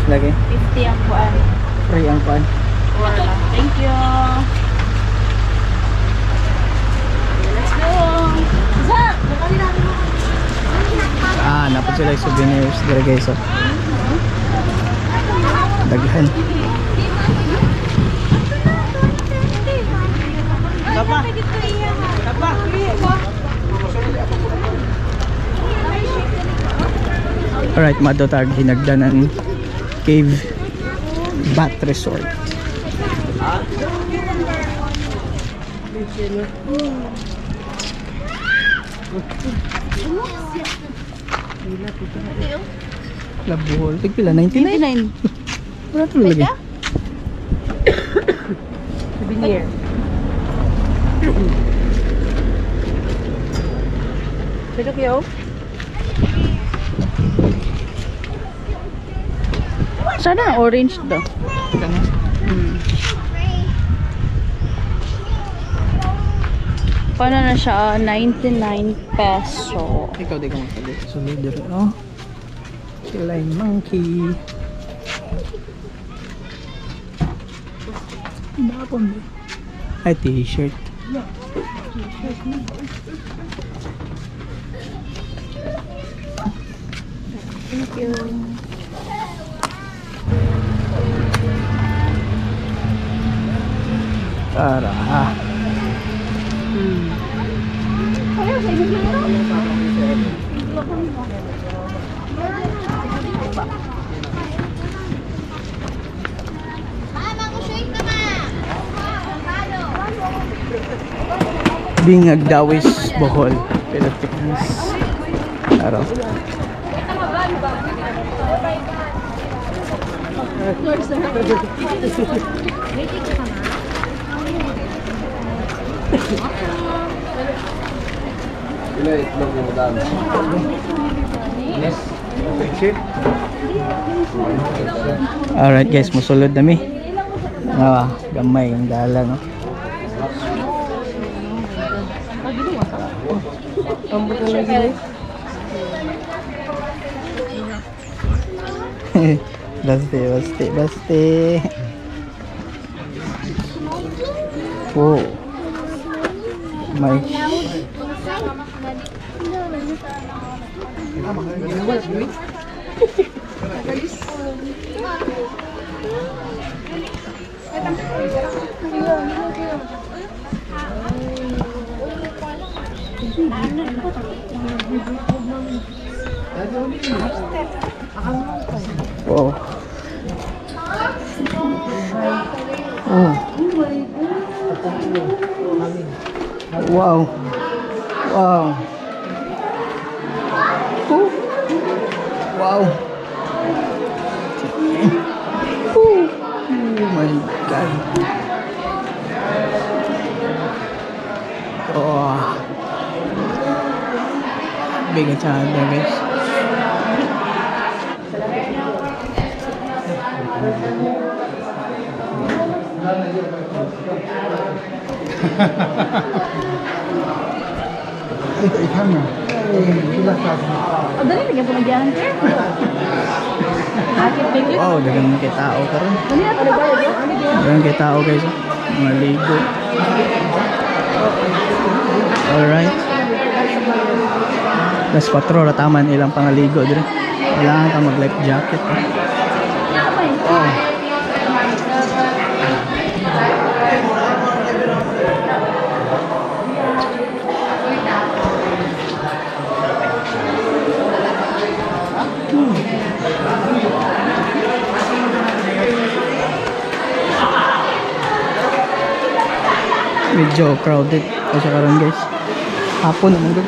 Lagi. 50 ang kuan. Free ang kuan. Wala. Thank you. Let's go. Zach, nakali natin mo. Ah, napod sila yung souvenirs dire, guys. Oh. Daghan. Tapa. Tapa. Alright, madotag Hinagdanan Cave Bat Resort. Labuhol. Tigpila, 99? 99. Wala tuloy lagi. Souvenir. Pero kayo? Sana orange do. Paano na siya? 99 peso. Ikaw di ka magsagot. So, leader, oh. Sila yung monkey. Dapon ba? Ay, t-shirt. Thank you. Tara. Bingag Dawis, Bohol, Philippines. Tara. Pila itlog mo dami? Yes. Alright guys, musulod na mi. Ah, gamay ang dala, no. Baste, baste, baste. Oh. My. Oh. Oh. Wow. Wow. Oh. Wow. Oh. Oh my God. Oh. Big there, guys. Oh, dali lagi po nagyan. Wow, dagang kay tao karon. Dali na to ba? Dagang kay tao, guys. Oh. Mga ligo. Alright. Las 4 ra taman ilang pangaligo dire. Kailangan ka mag life jacket. Oh. Oh. Medyo crowded kasi karon, guys. Hapon naman gud.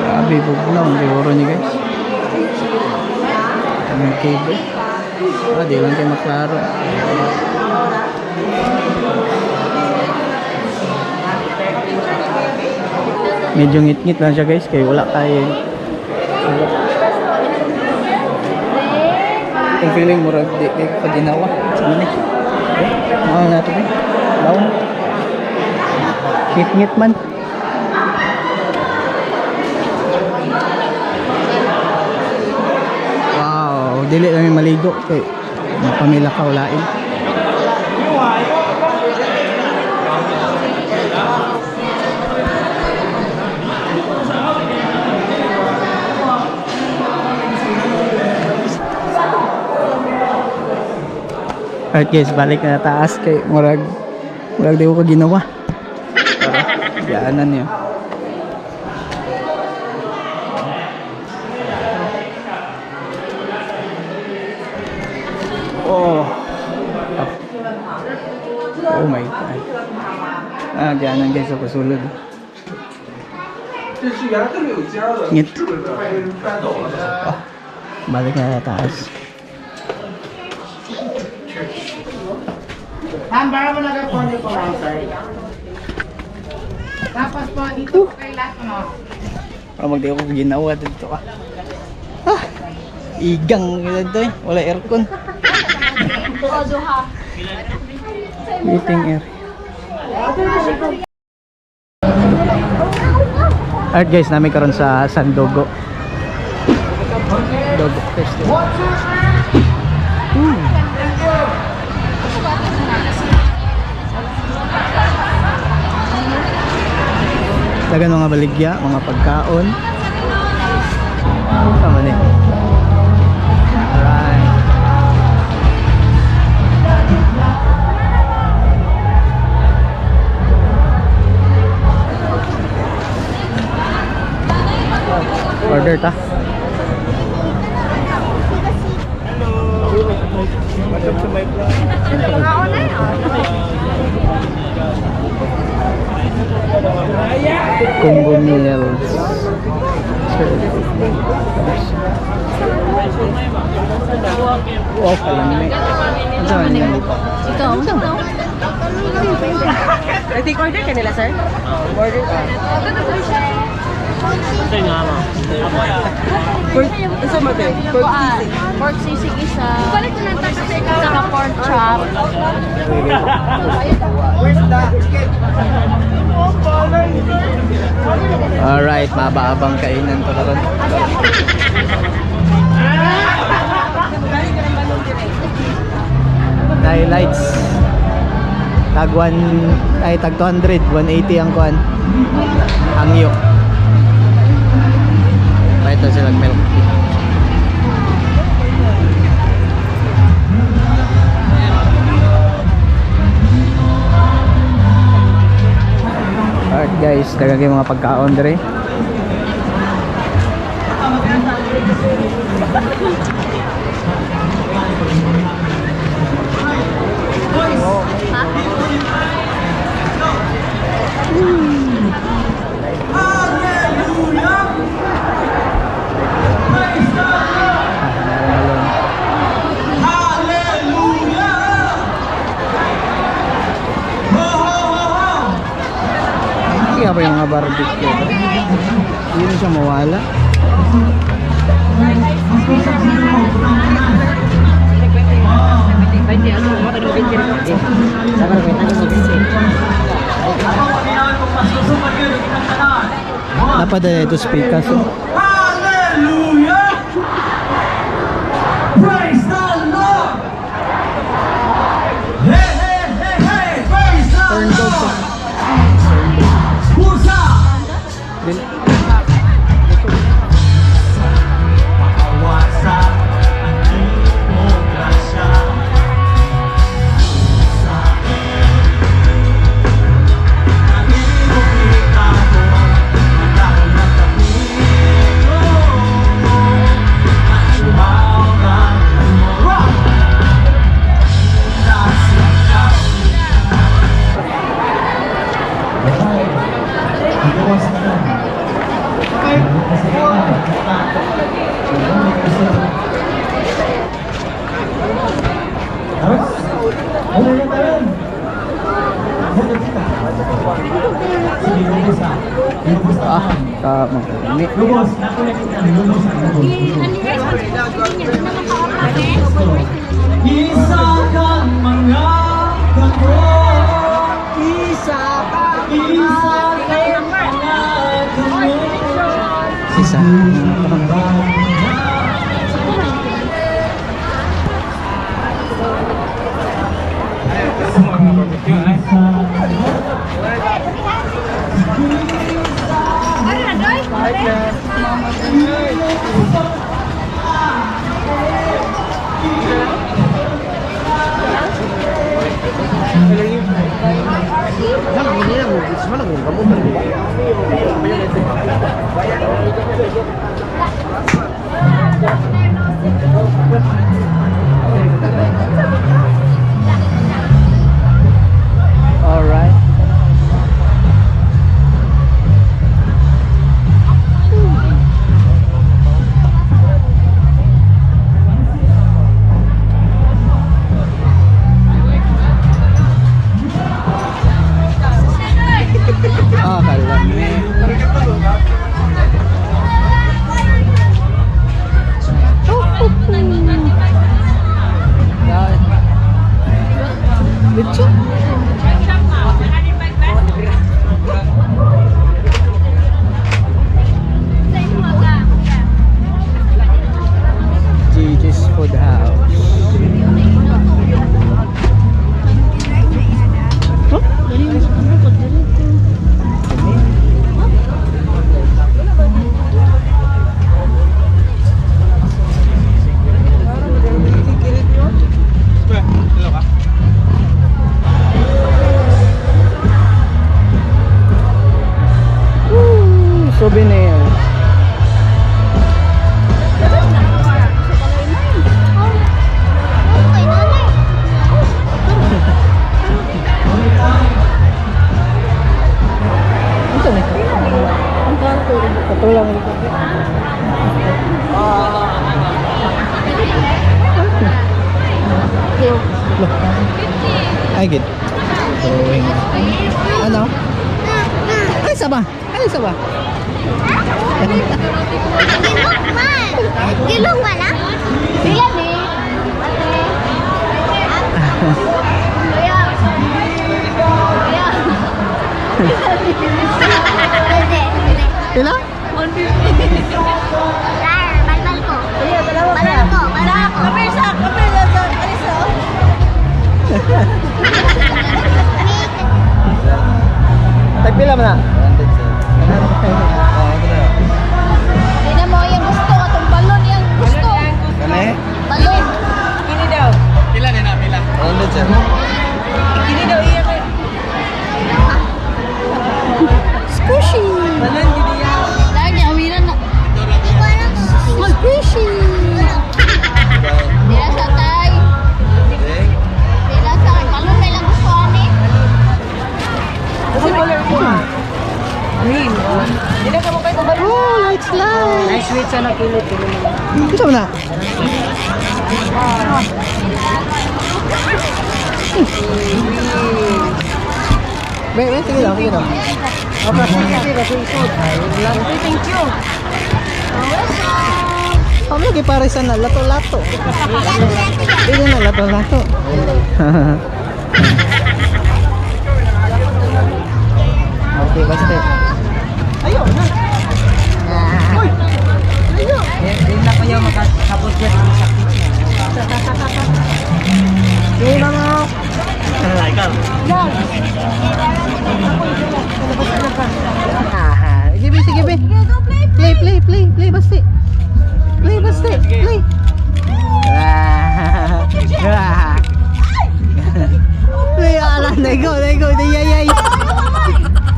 Grabe, bugnaw siguro niya, guys. Ang cave eh. Ah, di lang kayo maklaro. Medyo ngit-ngit lang siya, guys, kay wala tayo. Kung feeling mo di kay paginawa. Sa man eh. Eh, mahal na ito eh. Bawon. Ngit-ngit man. Wow, dili lang yung maligo kay mapamila ka ulain. Alright guys, balik na taas kay murag murag di ko ka ginawa. Tara, daanan niyo. Oh. Oh my God. Ah, daanan guys, ako sulod. Ngit. Oh, balik na taas. Ma'am, para mo nag-corner po, ma'am, sir. Tapos po, dito po kayo lahat, ano? Para magdi ako ginawa dito ka. Ah, igang dito eh. Wala aircon. Waiting area. Alright guys, namin karon sa Sandogo. Dogo Festival. Dagan mga baligya, mga pagkaon. Tama ni. Alright. Order ta. Combo meals. Wow, kalami. Ang saan yan? Ikaw? Ikaw? I think order ka nila, sir? Order ka. Pork, isa mo, te? Pork sisig. Pork sisig isa. Saka pork chop. Alright, mabaabang kainan to karon. Highlights. Tag 1 ay tag 200, 180 ang kuan. Hangyo. Kahit na silang milk tea. Alright guys, daghang kay mga pagkaon dere. Kaya pa yung mga barbecue. Hindi na siya mawala. Napadala ito speaker. So, Hallelujah! Praise the Lord! Hey, hey, hey, hey! Praise the Turn dog Lord! Pusa! Dili. Makawasa ang demokrasya. Sa ang imong ikaw, magdahol ng kapilo. Ibaw ka mo. Nasa Ah, ka magkami. Isa kang mga kako. Isa kang mga kako. Isa. Alright. Ah, kalami. Lechon. Gigi's Food House. Huh? Woo, souvenir. Ano ni? Kato lang ito. Loh. Ay, good. Drawing. Ano? Ay, saba. Ay, saba. Gilong ba na? Sila ni. Kuya. Kuya. Pila? Balbal ko. Balbal ko. Balbal ko. Kapir sa, kapir sa, sa, alis sa. Tagpila mo na? Hindi na mo yung gusto atong balon yung gusto. Kani? Balon. Kini daw. 100, sir. Kini daw iya kay. Squishy! Balon gini ya. Lagi awiran na. Hindi ko alam kung Squishy! Dila sa tay. Dila sa balon may lang gusto ani. Kasi color ko. Green. Hindi na ka mo kayo balon. Oh, lights, lights! Nice sweet sana kilo kilo. Gusto mo na? Be, be, sige lang, sige lang. Thank you. Kami lagi pare sa na lato-lato. Hindi na lato-lato. Okay, basta. Ayaw na. Uy! Ayaw! Hindi na kayo makakabot dyan sa kitchen. Okay, mama. Ah, sige, be, sige, be. Play, play, play, play, basti. Play, basti, play. Ah, ah. Play, ala, nego, nego, ay, ay, ay.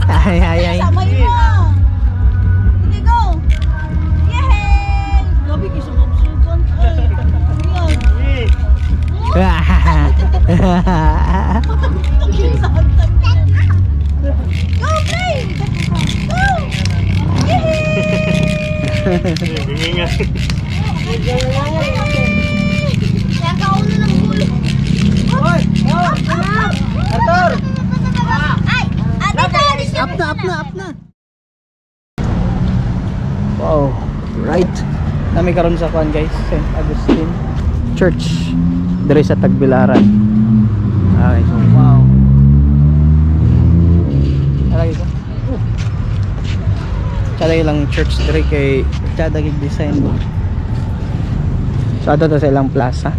Ay, ay, ay. Samay mo. Sige go. Yay! Grabe kay sugod-sugon. Ah. Go play! Go! Yay! Kaulo ng ulo. Hoy! Up, up, up! Arthur! Ay! Ate, tayo! Up na, up na, up na. Wow, right. Nami karon sa kuan guys, St. Augustine. church diri sa Tagbilaran. Okay, so wow. Tara guys. Oh. Tsada ilang church diri kay tsada gig design ba. So ato to sa ilang plaza.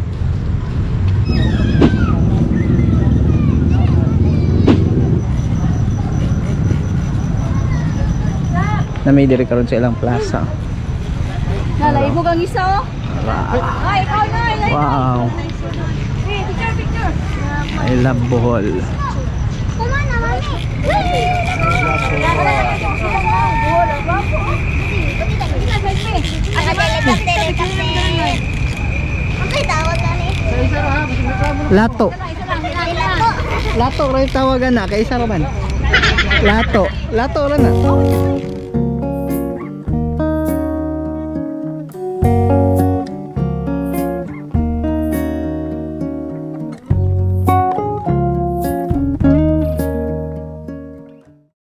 Na may diri karon sa ilang plaza. Nalaibog ang isa oh. Ay, ikaw na. Ay, Wow. Hey, picture, picture. I love Bohol. Tama na, mami. Lato. Lato ra yung tawagan na kay isa ra man. Lato. Lato ra na.